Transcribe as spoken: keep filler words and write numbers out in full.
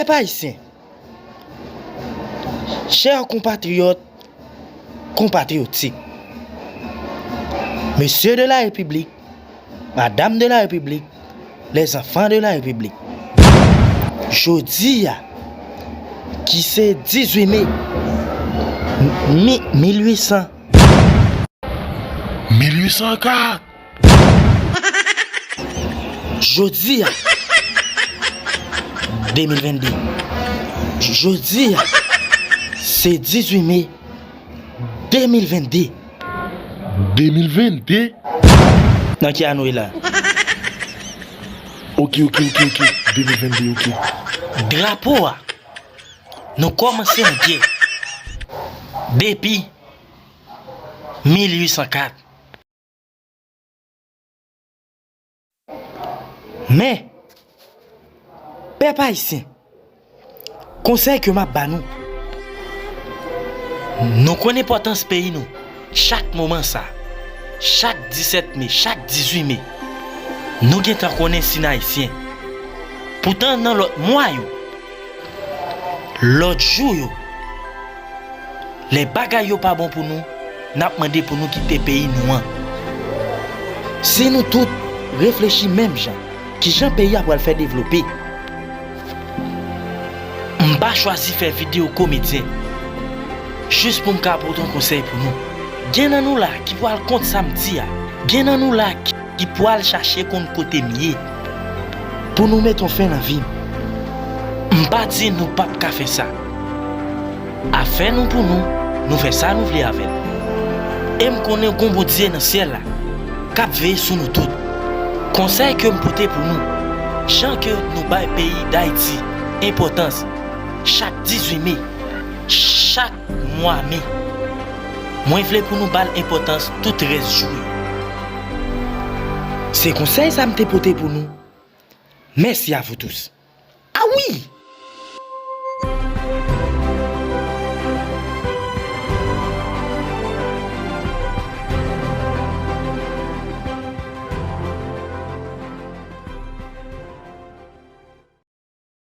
Pèp ayisyen, chè konpatriyòt, konpatriyotik, mesye de la Repiblik, madam de la Repiblik, lèzanfan de la Repiblik. Jodi a, ki se dizuit me, mi, mil uit san, mil uit san kat. Jodi a, de mil venn de. Jodi a, se dizuit me de mil venn de. De mil venn de? Nan ki ane w ye la? Ok, ok, ok, ok. De mil venn de, ok. Drapo a, nou kòmanse an gè depi mil uit san kat. Men, pèp ayisyen, konsèy ke m ap ba nou, nou konn enpòtans peyi nou. Chak moman sa, chak disèt me, chak dizuit me, nou gentan konnen si n ayisyen. Poutan nan lòt mwa yo, lòt jou yo, lè bagay yo pa bon pou nou, n ap mande pou nou kite peyi nou an. Si nou tout reflechi menm jan, kijan peyi a pral fè devlope? M pa chwazi fè videyo komedyen jis pou m ka pote yon konsèy pou nou. Gen nan nou la ki pral kont sa m di a. Gen nan nou la ki, ki pral chache konn kote m ye pou nou met yon fen nan vi m. M pa di nou p ap ka fè sa. Afè nou pou nou, nou fè sa nou vle avè l. E m konnen gon Bondye nan syèl la k ap veye sou nou tout. Konsèy ke m pote pou nou, jan ke nou bay peyi Dayiti enpòtans chak dizuit me, chak mwa me, mwen vle pou nou ba l enpòtans tout rès jou yo. Se konsèy sa m te pote pou nou. Merci à vous tous. Ah oui!